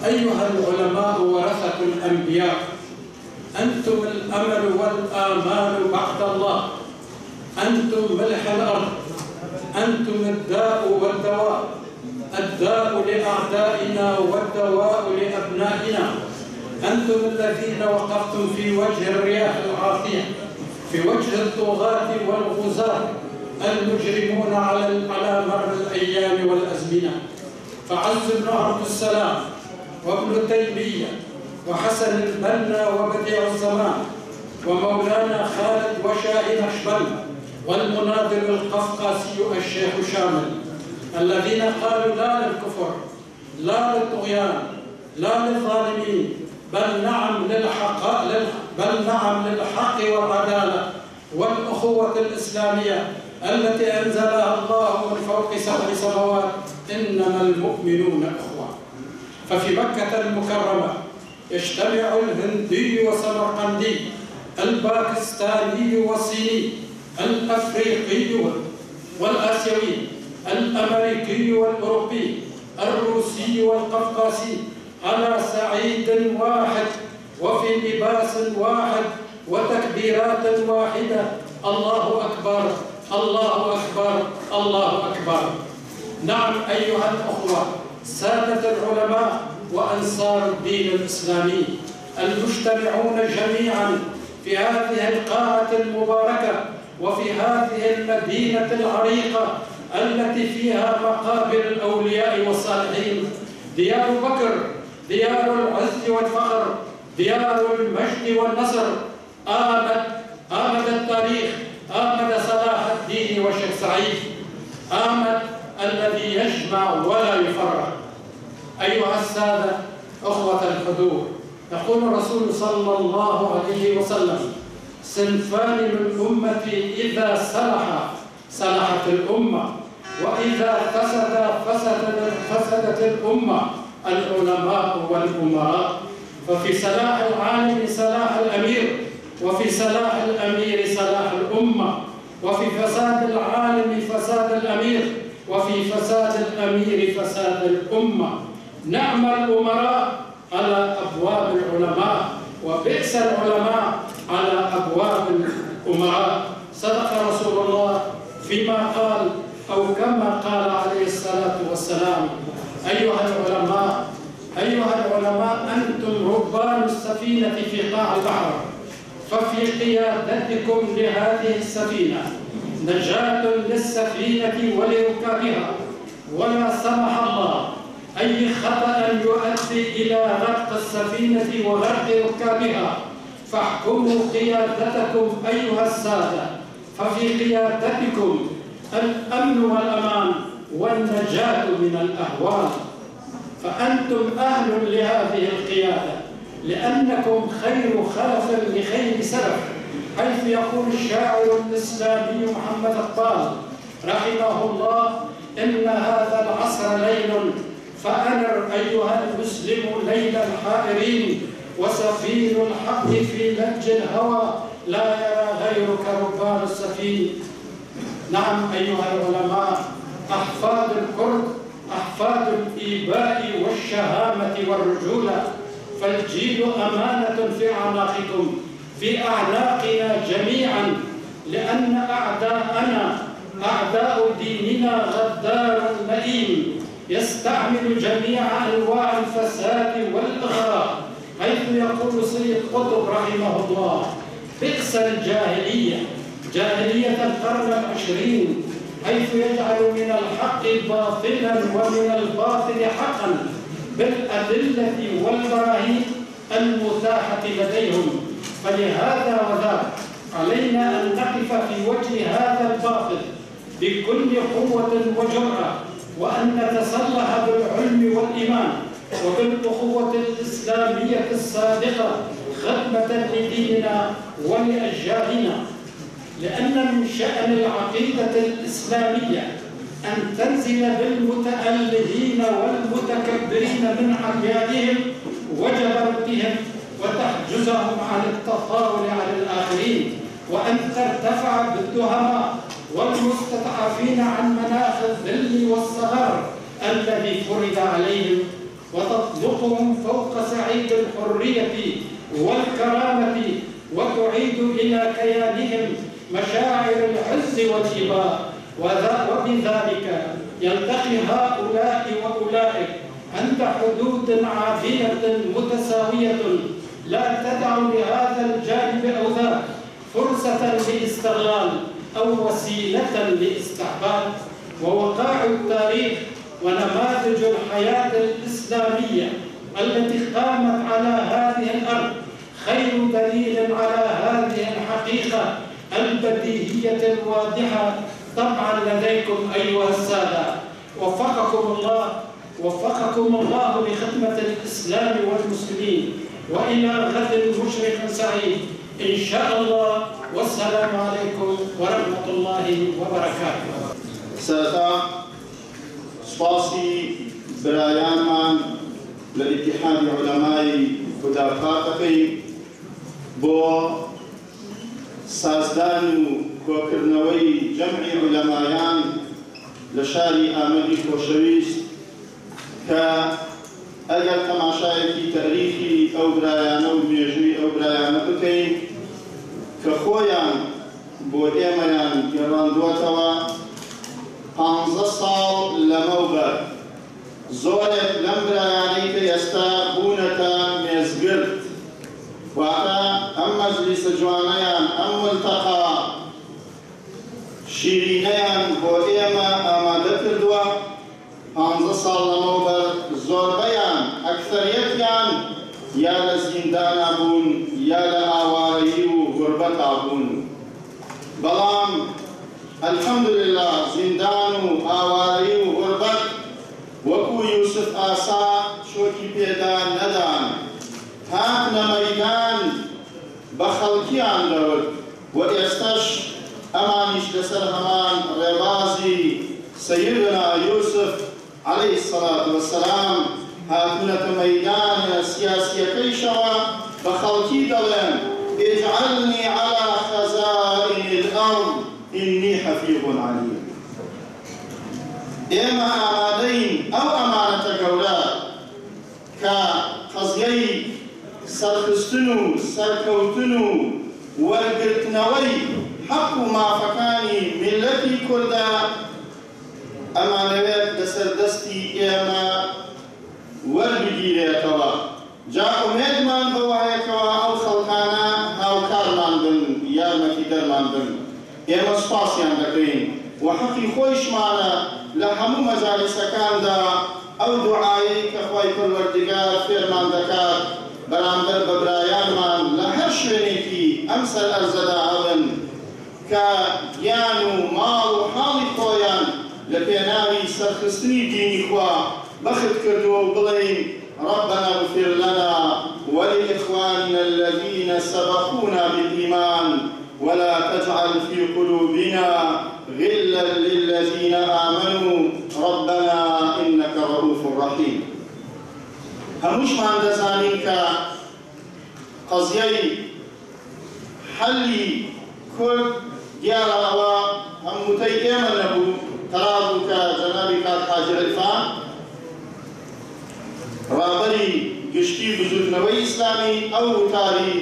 أيها العلماء ورثة الأنبياء، أنتم الأمل والآمال بعد الله، أنتم ملح الأرض، أنتم الداء والدواء، الداء لأعدائنا والدواء لأبنائنا، أنتم الذين وقفتم في وجه الرياح العاصية، في وجه الطغاة والغزاة المجرمون على مر الأيام والأزمنة. فعز بن عبد السلام وابن تيمية وحسن البنا وبديع الزمان ومولانا خالد وشاه نقشبند والمناضل القفقاسي الشيخ شامل، الذين قالوا لا للكفر، لا للطغيان، لا للظالمين، بل نعم للحق، بل نعم للحق والعدالة والأخوة الإسلامية التي أنزلها الله من فوق 7 سماوات، إنما المؤمنون أخوة. ففي مكة المكرمة يجتمع الهندي وسمرقندي، الباكستاني والصيني، الأفريقي والآسيوي، الأمريكي والأوروبي، الروسي والقفقاسي، على سعيد واحد وفي لباس واحد وتكبيرات واحدة: الله أكبر، الله أكبر، الله أكبر. نعم أيها الأخوة، سادة العلماء وأنصار الدين الإسلامي المجتمعون جميعا في هذه القاعة المباركة وفي هذه المدينة العريقة التي فيها مقابر الأولياء والصالحين، ديار بكر، ديار العز والفخر، ديار المجد والنصر. آمد التاريخ، آمد صلاح الدين والشيخ سعيد، آمد الذي يجمع ولا يفرق. أيها السادة أخوة الحضور، يقول الرسول صلى الله عليه وسلم: صنفان من أمتي إذا صلح صلحت الأمة، وإذا فسد فسدت الأمة، العلماء والأمراء. ففي صلاح العالم صلاح الأمير، وفي صلاح الأمير صلاح الأمة، وفي فساد العالم فساد الأمير، وفي فساد الأمير فساد الأمة. نعم الأمراء على أبواب العلماء، وبئس العلماء على أبواب الأمراء. صدق رسول الله فيما قال، أو كما قال عليه الصلاة والسلام. أيها العلماء، أيها العلماء، أنتم ربان السفينة في قاع البحر، ففي قيادتكم لهذه السفينة نجاة للسفينة ولركابها، ولا سمح الله أي خطأ يؤدي إلى غرق السفينة وغرق ركابها. فاحكموا قيادتكم أيها السادة، ففي قيادتكم الأمن والأمان والنجاة من الأهوال. فأنتم أهل لهذه القيادة، لأنكم خير خلف لخير سلف، حيث يقول الشاعر الإسلامي محمد إقبال رحمه الله: إن هذا العصر ليل، فأنر أيها المسلم ليل الحائرين، وسفين الحق في لج الهوى لا يرى غيرك ربان السفين. نعم أيها العلماء، أحفاد الكرد، أحفاد الإيباء والشهامة والرجولة، فالجيل أمانة في أعناقكم، في أعناقنا جميعا، لأن أعداءنا أعداء ديننا غدار لئيم يستعمل جميع أنواع الفساد والإغراء، حيث يقول سيد قطب رحمه الله: بئس الجاهلية، جاهلية القرن العشرين، حيث يجعل من الحق باطلا ومن الباطل حقا بالأدلة والبراهين المتاحة لديهم. فلهذا وذاك علينا أن نقف في وجه هذا الباطل بكل قوة وجرأة، وأن نتسلح بالعلم والإيمان وبالأخوة الإسلامية الصادقة خدمة لديننا ولأجيالنا، لأن من شأن العقيدة الإسلامية أن تنزل بالمتألهين والمتكبرين من عقيدهم وجبروتهم وتحجزهم عن التطاول على الآخرين، وأن ترتفع بالدهماء والمستضعفين عن مناخ الذل والصغار الذي فرض عليهم، وتطلقهم فوق سعيد الحرية والكرامة، وتعيد إلى كيانهم مشاعر العز والإباء. وبذلك يلتقي هؤلاء وأولئك عند حدود عادلة متساوية لا تدع لهذا الجانب أو ذاك فرصة لاستغلال أو وسيلة لاستعباد. ووقائع التاريخ ونماذج الحياة الإسلامية التي قامت على هذه الأرض خير دليل على هذه الحقيقة البديهية الواضحة طبعا لديكم أيها السادة. وفقكم الله لخدمة الإسلام والمسلمين، وإلى غد مشرق سعيد إن شاء الله. والسلام عليكم ورحمة الله وبركاته. سەرەتا سوپاسی برایانمان لە ئیتیحادی عولەمای هوداپار دەکەین بۆ سازدان و کۆکردنەوەی جەمعی عولەمایان لە شاری ئامەدی خۆشەویست، کە ئەگەر تەماشایەکی تاریخی ئەو برایانە و مێژووی ئەو برایانە بکەین کە خۆیان بۆ ئێمەیان گەڕاندووەتەوە 15 ساڵ لەمەوبەر زۆرێک لەم برایانەی کە ئێستا بوونەتە مێزگرد، واتە ئەم مەجلیسە جوانەیان، ئەم ملتەقا شیرینەیان بۆ ئێمە ئامادە کردووە. 15 ساڵ لەمەوبەر زۆربەیان، ئەکثەریەتیان یا لە زیندانا بوون یا لە ئاوارەیی و غوربەتا بوون، بەڵام الحەمدلله زیندان و ئاوارەیی و غوربەت وەکو یوسف ئاسا چۆکی پێدا نەدان، هاتنە مەیدان بە خەڵکیان دەوت و ئێستاش ئەمانیش لەسەر هەمان ڕێبازی سەیدنا یوسف عەلەیهی السەڵات وەسەلام هاتوونەتە مەیدانە سیاسیەکەیشەوە بە خەڵکی دەڵێن اجعلنی علی خەزائن الأرض إنی حەفیظ علیم. ئێمە ئامادەین ئەو ئەمانەتە گەورە کە قەزیەی سەرخستن و سەرکەوتن و وەرگرتنەوەی حەق و مافەکانی میللەتی کوردە، ئەمانەوێت لەسەر دەستی ئێمە وەربگیرێتەوە. جا ئومێدمان بەوە هەیەکەوە ئەو خەڵکانە هاوکارمان بن، یارمەتی دەرمان بن. ئێمە سوپاسیان دەکەین و حەقی خۆیشمانە لە هەموو مەجالیسەکاندا ئەو دوعایەی کە خوای پەروەردگار فێرمان دەکات بەرامبەر بە برایانمان لە هەر شوێنێکی ئەم سەر ئەرزەدا هەبن کە گیان و ماڵ و حاڵی خۆیان لە پێناوی سەرخستنی دینی خوا بەخت کردووە و بڵێین ربنا اغفر لنا ولإخواننا الذين سبقونا بالإيمان ولا تجعل في قلوبنا غلا للذين آمنوا ربنا إنك رؤوف رحيم. هەمووشمان دەزانین کە قەزیەی حەلی کورد دیارە ئەوە هەمووتەی ئێمە نەبوو، قەرار بوو کە جەنابی کاک حاجی عیرفان ڕابەری گشتی بزووتنەوەی ئیسلامی ئەو وتاری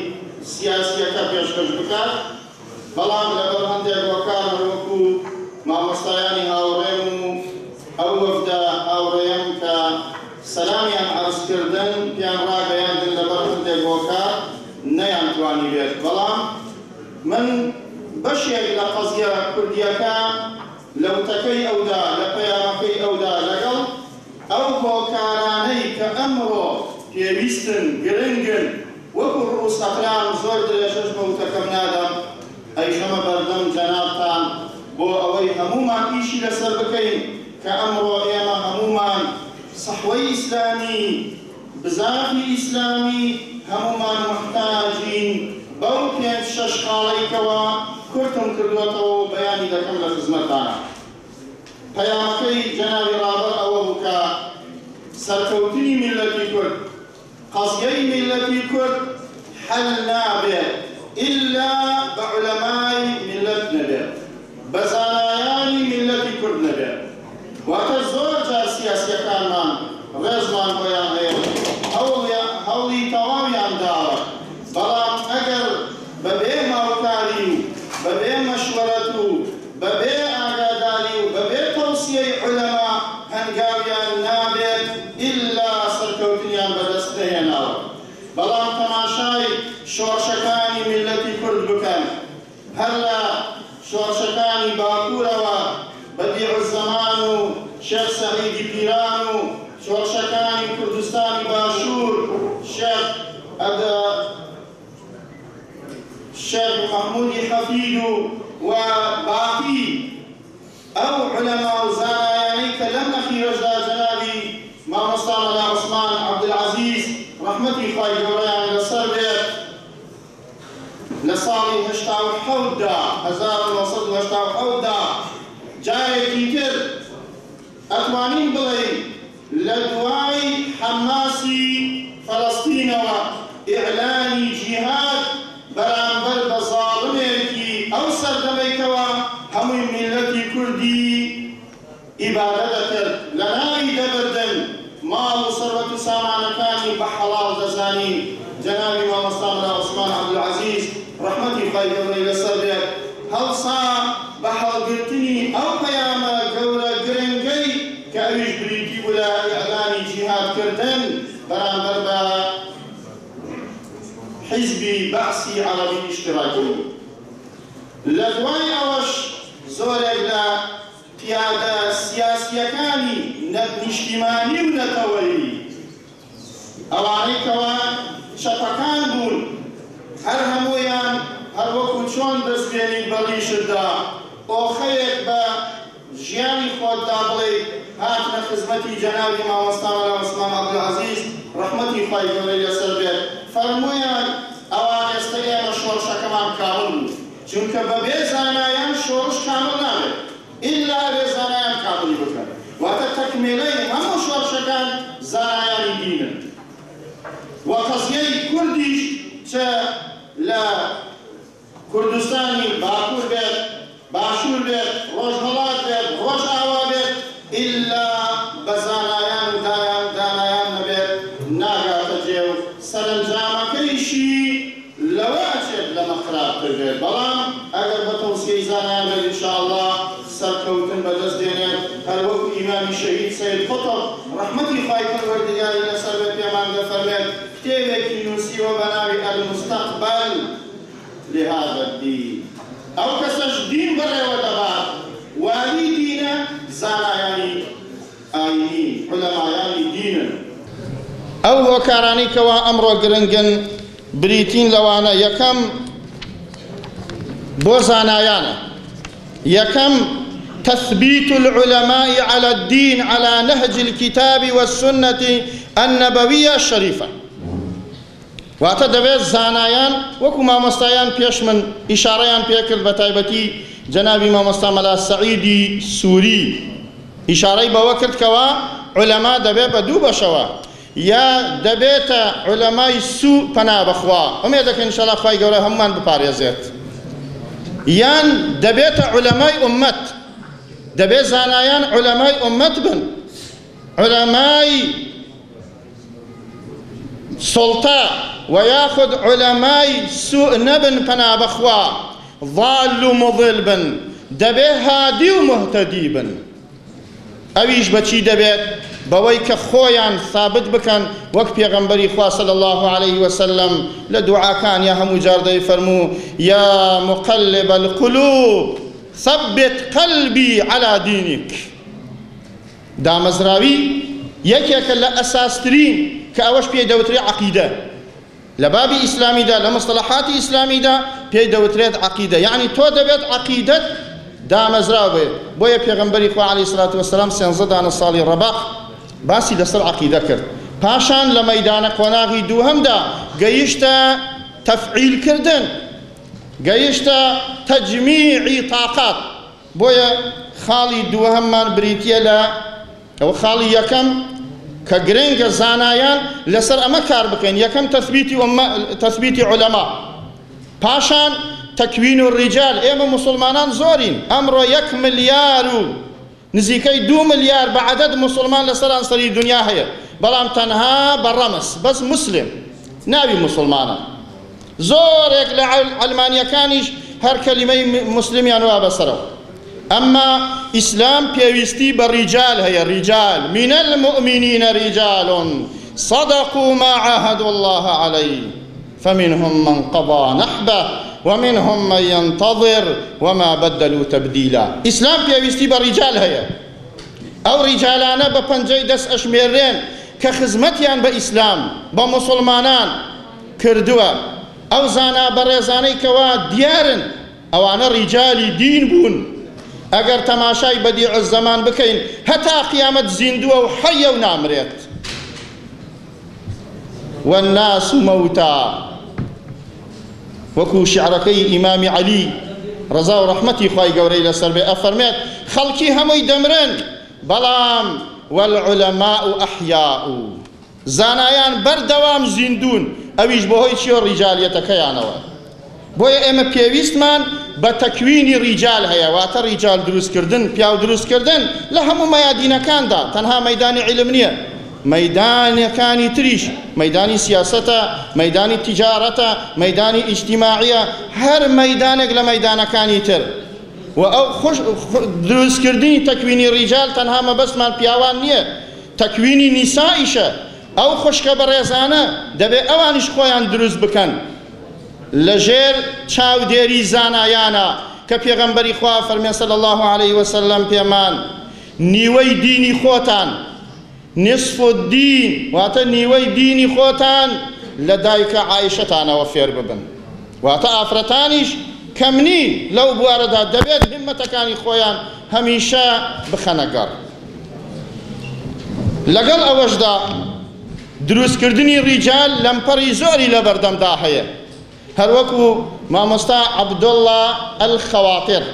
سیاسیەکە پێشکەش بکات، بەڵام لەبەر هەندێک هۆکار وەکو مامۆستایانی هاوڕێم و ئەو وەفدە هاوڕێم کە سەلامیان عەرزکردن پێیان ڕاگەیاندن لەبەر هەندێک هۆکار نەیانتوانی بێت. بەڵام من بەشێک لە قەزیە کوردیەکە لە وتەکەی ئەودا، لە پەیامەکەی ئەودا لەگەڵ ئەو هۆکارانەی کە ئەمڕۆ پێویستن، گرنگن، وەکو ڕووس ئەقلام زۆر درێژەش بە وتەکەم نادەم، ئەیخەمە بەردەم جەنابتان بۆ ئەوەی هەموومان ئیشی لەسەر بکەین کە ئەمڕۆ ئێمە هەموومان سەحوەی ئیسلامی، بزاڤی ئیسلامی، هەموومان موحتاجین بەو پێنج شەش خاڵەی کەوا کورتم کردووەتەوە و بەیانی دەکەم لە خزمەتتانا. پەیامەکەی جەنابی ڕابەر ئەوە بوو کە سەرکەوتنی میللەتی کورد، قەزیەی میللەتی کورد حەل نابێت ئیلا بە عولەمای میللەت نەبێت، بە زانایانی میللەتی کورد نەبێت. واتە زۆر جار سیاسیەکانمان ڕێزمان بۆیان هەیە و هەوڵی تەواویان داوە، بەڵام ئەگەر بە بێ هاوکاری و بە بێ مەشوەرەت و بە بێ ئاگاداری و بە بێ تەوسیەی عولەما هەنگاویان نابێت ئیلا سەرکەوتنیان بەدەست نەهێناوە. بەڵام تەماشای شۆڕشەکانی میللەتی کورد بکەن هەر لە شۆڕشەکانی باکوورەوە بەدیعوزەمان و شێخ سەعیدی پیران و شۆڕشەکانی کوردستانی باشوور شێخ شێخ مەحمودی حەفید و و باقی ئەو عولەما و زانایانەی کە لەم ئەخیرەشدا جەنابی مامۆستا مەلا عوسمان عەبدولعەزیز ڕەحمەتی خوای گەورەیان لەسەر بێت لە ساڵی 87 دا، 1987 دا، جارێکی تر ئەتوانین بڵێین لە دوای حەماسی فەلەستینەوە ئیعلانی جیهاد بەرامبەر بە زاڵمێکی ئەو سەردەمەی کەوا هەمووی میللەتی کوردی ئیبادە دەکرد لەناوی دەبردن ماڵ و سەروەت و سامانەکانی بە حەڵاڵ دەزانی جەنابی مامۆستا مەلا عوسمان عەبدولعەزیز ڕەحمەتی خوای گەورەی لەسەر بێت هەڵسا بە هەڵگرتنی ئەو پەیامە گەورە گرنگەی کە ئەویش بریتی بوو لە ئیعلانی جیهاد کردن بەرامبەر بە حیزبی بەعسی عەرەبی ئیشتراکی. لە دوای ئەوەش زۆرێک لە قیادە سیاسییەکانی نیشتیمانی و نەتەوەیی، ئەوانەی کەوا چەپەکان بوون، هەر هەموویان هەر وەکو چۆن دەستبێنیت بە ڕیشتدا، ئۆخەیەک بە ژیانی خۆتدا بڵێیت هاتنە خزمەتی جەنابی مامۆستا مەلا عوسمان عەبدولعەزیز ڕەحمەتی خوای گەورەی لەسەر بێت، فەرموویان ئەوا ئێستە ئێمە شۆڕشەکەمان کامڵ بوو، چونکە بەبێ زانایان شۆڕش کامڵ نابێت، ئیلا ئەبێ زانایان کامڵی بکەن، واتە تەکمێلەی هەموو شۆڕشەکان زانایانی دینن و قەزیەی کوردیش چ لە کوردستانی باکور بێت باشور بێت ڕۆژهەڵات بێت ڕۆژئاوا بێت ئیلا بە زانایان و دایان دانایان نەبێت ناگاتە جێ و سەرەنجامەکەیشی لەوە ئەچێت لەمە خراپتر بێت بەڵام ئەگەر بە تەوسیەی زانایان بێت ان شاء اللە سەرکەوتن بەدەست دێنێت هەروەکو ئیمامی شەهید سەید قوتب ڕەحمەتی خوای پەروەردگاری لەسەر بێت پێمان دەفەرمێت کتێبێکی نووسیوە بەناوی المستقبل لهذا الدین ئەو کەسەش دین بەڕێوە دەبات والی دینە زانایانی ئاینین، عولەمایانی دینن. ئەو هۆکارانەی کەوا ئەمڕۆ گرنگن بریتین لەوانە، یەکەم، بۆ زانایانە، یەکەم، تثبیت العلماء علی الدین علی نهج الکتاب والسنة النبویە الشریفە، واتە دەبێت زانایان وەکو مامۆستایان پێش من ئیشاڕەیان پێکرد بەتایبەتی جەنابی مامۆستا مەلا سەعیدی سوری ئیشارەی بەوە کرد کەوا عولەما دەبێت بە دوو بەشەوە یا دەبێتە عولەمای سوو پەنا بەخوا ئومێد دەکەین ئینشاڵا خوای گەورە هەموومان بپارێزێت یان دەبێتە عولەمای ئوممەت دەبێت زانایان عولەمای ئوممەت بن عولەمای سوڵتە وە یاخود عولەمای سوء نەبن پەنا بەخوا ضال و مضل بن دەبێ هادی و مهتدی بن ئەویش بەچی دەبێت بەوەی کە خۆیان ثابت بکەن وەک پێغەمبەری خوا صلی الله علیه وسلم لە دوعاکانیا هەموو جار دەیفەرموو یا مقلب القلوب. ثبت قلبی علی دینک. دامەزراوی یەکێکە لە ئەساسترین کە ئەوەش پێی دەوترێت عەقیدە. لە بابی ئیسلامیدا، لە مستەڵەحاتی ئیسلامیدا پێی دەوترێت عەقیدە، یەعنی تۆ دەبێت عەقیدەت دامەزراو بێت، بۆیە پێغەمبەری خوا علیە سڵات وسلام سێنزە دانە ساڵی ڕەبەق باسی لەسەر عەقیدە کرد، پاشان لە مەیدانە قۆناغی دووهەمدا گەیشتە تەفعیل کردن، گەیشتە تەجمیعی تاقات، بۆیە خاڵی دووهەممان بریتیە لە ئەوە خاڵی یەکەم کە گرنگە زانایان لەسەر ئەمە کار بکەین، یەکەم تەثبیتی ئوممە تەثبیتی عولەما، پاشان تەکوین الرجال، ئێمە موسڵمانان زۆرین، ئەمڕۆ یەک ملیار و نزیکەی دوو ملیار بە عەدەد موسڵمان لە سەرانسەری دونیا هەیە، بەڵام تەنها بە ڕەمز بەس موسلم ناوی موسڵمانە. زۆرێک لە عەلمانیەکانیش هەر کەلیمەی موسلمیان وا بەسەرەوە. ئەمما ئیسلام پێویستی بە ڕیجال هەیە، ڕیجال، من المومنین رجال صدقوا ما عاهدوا اللە علیه فمنهم من قضی نحبه ومنهم من ینتظر وما بدلوا تبدیلا. ئیسلام پێویستی بە ڕیجال هەیە. ئەو ڕیجالانە بە پەنجەی دەست ئەژمێررێن کە خزمەتیان بە ئیسلام، بە موسڵمانان، کردووە، ئەو زانا بەڕێزانەی کەوا دیارن ئەوانە ڕیجالی دین بوون، ئەگەر تەماشای بەدیع الزەمان بکەین هەتا قیامەت زیندووە و حەیە و نامرێت. والناس موتی وەکو شیعرەکەی ئیمامی عەلی ڕەزا و ڕەحمەتی خوای گەورەی لەسەر بێ ئەفەرمێت خەڵکی هەمووی دەمرن بەڵام والعلماء احیاء زانایان بەردەوام زیندوون، ئەویش بەهۆی چیەوە ڕیجالیەتەکەیانەوە. بۆیە ئێمە پێویستمان بە تەکوینی ڕیجال هەیە، واتە ڕیجال دروستکردن، پیاو دروستکردن لە هەموو مەیادینەکاندا، تەنها مەیدانی عیلم نیە، مەیدانەکانی تریش، مەیدانی سیاسەتە، مەیدانی تیجارەتە، مەیدانی ئیجتیماعیە، هەر مەیدانێک لە مەیدانەکانی تر. وە ئەو دروستکردنی تەکوینی ڕیجال تەنها مەبەستمان پیاوان نیە، تەکوینی نیسائیشە، ئەو خوشکە بەڕێزانە دەبێ ئەوانیش خۆیان دروست بکەن لەژێر چاودێری زانایانا کە پێغەمبەری خوا فەرمێ صلی اللە علیه وسلم پێمان نیوەی دینی خۆتان نصف الدین واتە نیوەی دینی خۆتان لە دایکە عائیشەتانەوە فێر ببن واتە ئافرەتانیش کەم نین لەو بوارەدا دەبێت هیممەتەکانی خۆیان هەمیشە بخەنە گەڕ. لەگەڵ ئەوەشدا دروستکردنی ڕیجال لەمپەڕی زۆری لەبەردەمدا هەیە، هەروەکو مامۆستا عەبدوڵڵا ئەلخەواتر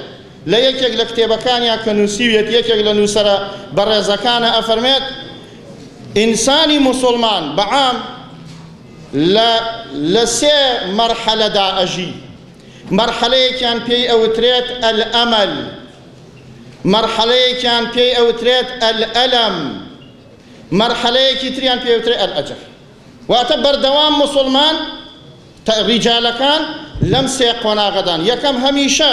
لە یەکێک لە کتێبەکانیا کە نووسیویەتی یەکێک لە نووسەرە بەڕێزەکانە ئەفەرمێت ئینسانی موسوڵمان بە عام لە لە سێ مەرحەلەدا ئەژی، مەرحەلەیەکیان پێی ئەوترێت الامل، مەرحەلەیەکیان پێی ئەوترێت الالم، مەرحەلەیەکی تریان پێی ئەوترێت الاجر. واتە بەردەوام موسوڵمان ڕیجالەکان لەم سێ قۆناغەدان، یەکەم هەمیشە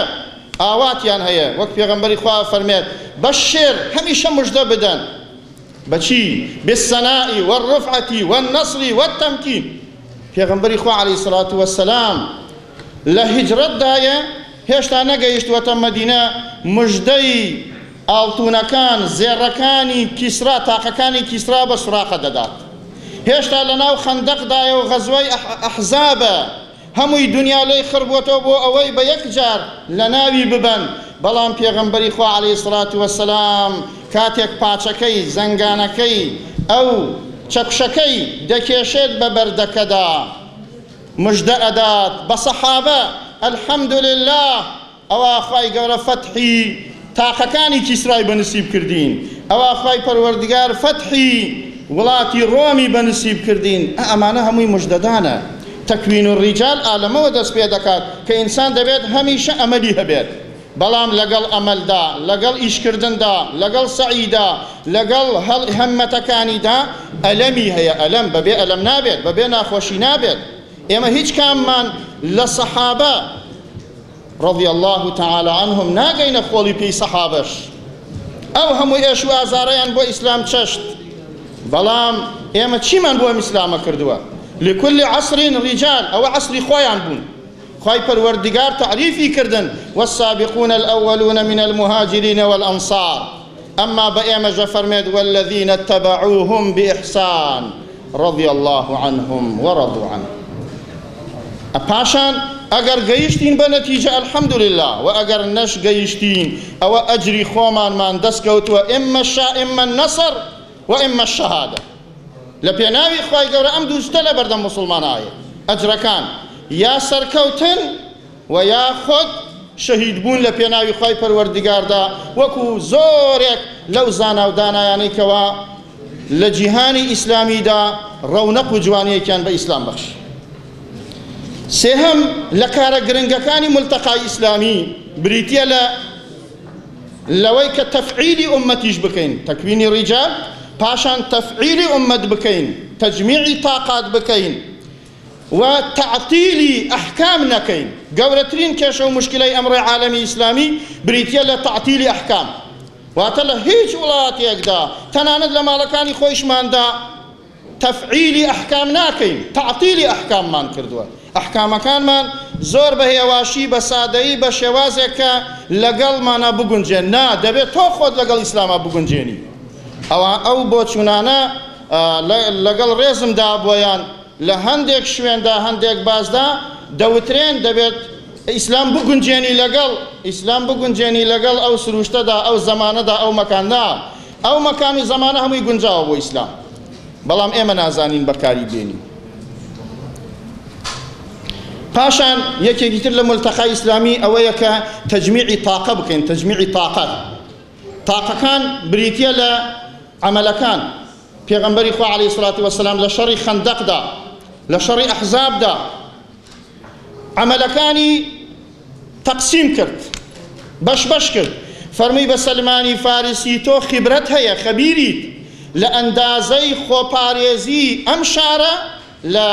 ئاواتیان هەیە وەک پێغەمبەری خوا ئەفەرمێت بشر هەمیشە مژدە بدەن بە چی؟ بالثناء والرفعة والنصر والتمکین. پێغەمبەری خوا علیە الصلوة والسلام لە هیجرەتدایە هێشتا نەگەیشتووەتە مەدینە مژدەی ئاڵتونەکان زێڕەکانی کیسرا تاقەکانی کیسرا بە سوراقە دەدات هێشتا لەناو خەندەقدایە و غەزوەی ئەحزابە هەمووی دونیا لێی خڕ بووەتەوە بۆ ئەوەی بە یەک جار لەناوی ببەن، بەڵام پێغەمبەری خوا علیە الصلوە والسلام کاتێک پاچەکەی، زەنگانەکەی، ئەو چەکوشەکەی دەکێشێت بە بەردەکەدا مژدە ئەدات بە سەحابە الحمد للە ئەوا خوای گەورە فەتحی تاقەکانی کیسرای بە نسیب کردین، ئەوا خوای پەروەردگار فەتحی وڵاتی ڕۆمی بە نسیب کردین، ئا ئەمانە هەمووی مژدەدانە. تەکوین الرجال ئا لەمەوە دەست پێ دەکات کە ئینسان دەبێت هەمیشە ئەمەلی هەبێت، بەڵام لەگەڵ ئەمەلدا، لەگەڵ ئیشکردندا، لەگەڵ سەعیدا، لەگەڵ هەممەتەکانیدا ئەلەمی هەیە، ئەلەم بەبێ ئەلەم نابێت، بەبێ ناخۆشی نابێت. ئێمە هیچ کاممان لە سەحابە، رضی اللە تعالی عنهم ناگەینە خۆڵی پێی سەحابەش ئەو هەموو ئێش و ئازارەیان بۆ ئیسلام چەشت بەڵام ئێمە چیمان بۆ ئەم ئیسلامە کردووە لکل عصر رجال ئەوە عەسری خۆیان بوون. خوای پەروەردگار تەعریفی کردن، والسابقون الأولون من المهاجرین والأنصار، ئەمما بە ئێمەش دەفەرمێت، والذین اتبعوهم بإحسان رضی اللە عنهم ورضوا عنه. پاشان ئەگەر گەیشتین بە نەتیجە الحمدللە، وە ئەگەر نەش گەیشتین ئەوە ئەجری خۆمانمان دەست کەوتووە، اما النصر و اما الشهادە. لە پێناوی خوای گەورە ئەم دوو شتە لەبەردەم موسڵمانایە، ئەجرەکان، یا سەرکەوتن و یا خود شەهید بوون لە پێناوی خوای پەروەردگاردا، وەکو زۆرێک لەو زانا و دانایانەی کەوا لە جیهانی ئیسلامیدا ڕەونەق و جوانیەکیان بە ئیسلام بەخشی. سێهەم لە کارە گرنگەکانی مولتەقای ئیسلامی بریتیە لە لەوەی کە تەفعیلی ئوممەتیش بکەین، تەکوینی ڕیجال، پاشان تەفعیلی ئوممەت بکەین، تەجمیعی تاقات بکەین و تەعتیلی ئەحکام نەکەین. گەورەترین کێشە و موشکیلەی ئەمڕۆی عالەمی ئیسلامی بریتیە لە تەعتیلی ئەحکام. واتە لە هیچ وڵاتێکدا، تەنانەت لە ماڵەکانی خۆیشماندا، تەفعیلی ئەحکام ناکەین، تەعتیلی ئەحکاممان کردووە، ئەحکامەکانمان زۆر بە هێواشی، بە سادەیی، بە شێوازێک کە لەگەڵمانا بگونجێن، نا، دەبێت تۆ خۆت لەگەڵ ئیسلاما بگونجێنی. ئەوە ئەو بۆچوونانە لەگەڵ ڕێزمدا بۆیان لە هەندێک شوێندا، هەندێک باسدا دەوترێن، دەبێت ئیسلام بگونجێنی لەگەڵ ئیسلام بگونجێنی لەگەڵ ئەو سروشتەدا، ئەو زەمانەدا، ئەو مەکاندا. ئەو مەکان و زەمانە هەمووی گونجاوە بۆ ئیسلام، بەڵام ئێمە نازانین بەکاری بێنین. پاشان یەکێکی تر لە ملتەقای ئیسلامی ئەوەیە کە تەجمیعی تاقە بکەین. تەجمیعی تاقە، تاقەکان بریتیە لە عەمەلەکان. پێغەمبەری خوا عەلەیهی سڵات وەسەلام لە شەڕی خەندەقدا، لە شەڕی ئەحزابدا عەمەلەکانی تەقسیم کرد، بەش بەش کرد، فەرمووی بە سەلمانی فارسی تۆ خیبرەت هەیە، خەبیریت لە ئەندازەی خۆپارێزی ئەم شارە لە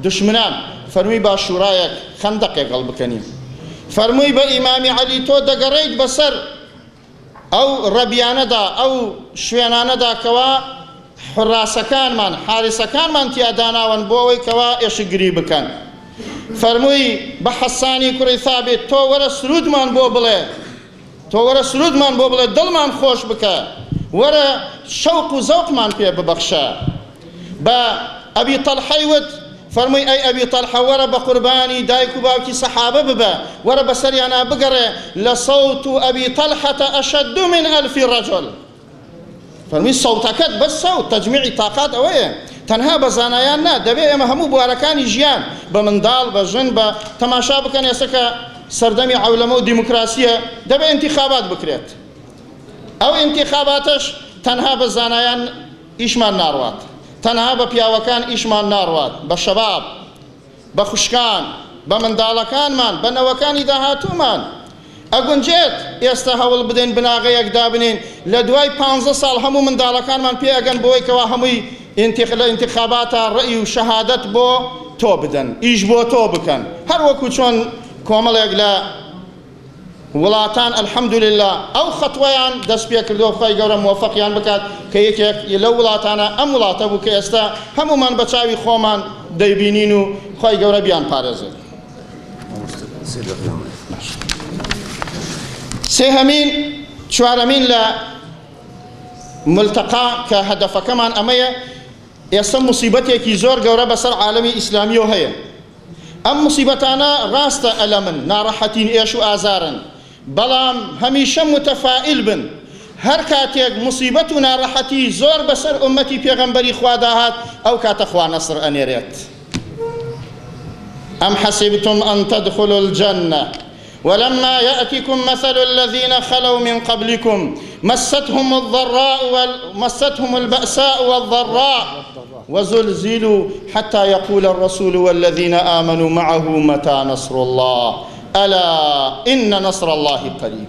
دوشمنان، فەرمووی با شورایەک، خەندەقێک هەڵبکەنین. فەرمووی بە ئیمامی عەلی تۆ دەگەڕێیت بەسەر ئەو ڕەبیانەدا، ئەو شوێنانەدا کەوا حوراسەکانمان، حارسەکانمان تیا داناون بۆ ئەوەی کەوا ئێشکگری بکەن. فەرمووی بە حەسانی کوڕی ثابت تۆ وەرە سروودمان بۆ بڵێ، تۆ وەرە سروودمان بۆ بڵێ، دڵمان خۆش بکە، وەرە شەوق و زەوقمان پێ ببەخشە. بە ئەبی تەڵحەی وت، فەرمووی ئەی ئەبی تەڵحە وەرە بە قوربانی دایک و باوکی سەحابە ببە، وەرە بەسەریانا بگەڕێ، لصوت ابی طلحە اشد من الف رجل، فەرمووی سەوتەکەت بەس سەوت، تەجمیعی تاقات ئەوەیە تەنها بە زانایان نا، دەبێ ئێمە هەموو بوارەکانی ژیان بە منداڵ بە ژن بە تەماشا بکەن، ئێستا کە سەردەمی عەولەمە و دیموکراسیە دەبێ ئینتیخابات بکرێت، ئەو ئینتیخاباتەش تەنها بە زانایان ئیشمان ناڕوات، تەنها بە پیاوەکان ئیشمان ناڕوات، بە شەباب، بە خوشکان، بە منداڵەکانمان، بە نەوەکانی داهاتوومان ئەگونجێت ئێستا هەوڵ بدەین بناغەیەک دابنێین لە دوای پانزە ساڵ هەموو منداڵەکانمان پێ ئەگەن بەوەی کەوا هەمووی لە ئینتخاباتا ڕەئی و شەهادەت بۆ تۆ بدەن، ئیش بۆ تۆ بکەن، هەر وەکو چۆن کۆمەڵێک لە وڵاتان الحمدللە ئەو خەتوەیان دەست پێکردووە خوای گەورە مۆفەقیان بکات کە یەکێک لەو وڵاتانە ئەم وڵاتە بوو کە ئێستا هەموومان بە چاوی خۆمان دەیبینین و خوای گەورە بیان پارێزێت. سێهەمین چوارەمین لە ملتەقا کە هەدەفەکەمان ئەمەیە ئێستا موسیبەتێکی زۆر گەورە بەسەر عالەمی ئیسلامیەوە هەیە ئەم موسیبەتانە ڕاستە ئەلەمن، ناڕەحەتین، ئێش و ئازارن، بەڵام هەمیشە موتەفائیل بن، هەر کاتێک موسیبەت و ناڕەحەتی زۆر بەسەر ئوممەتی پێغەمبەری خوادا هات، ئەو کاتە خوا نەسر ئەنێرێت. ئەم حەسیبتم ئەن تدخلوا الجنە ولما یأتکم مثل الذین خلوا من قبلکم مستهم الضراء مستهم البأساء والضراء وزلزلوا حتى يقول الرسول والذين آمنوا معه متى نصر الله ألا إن نصر الله قريب.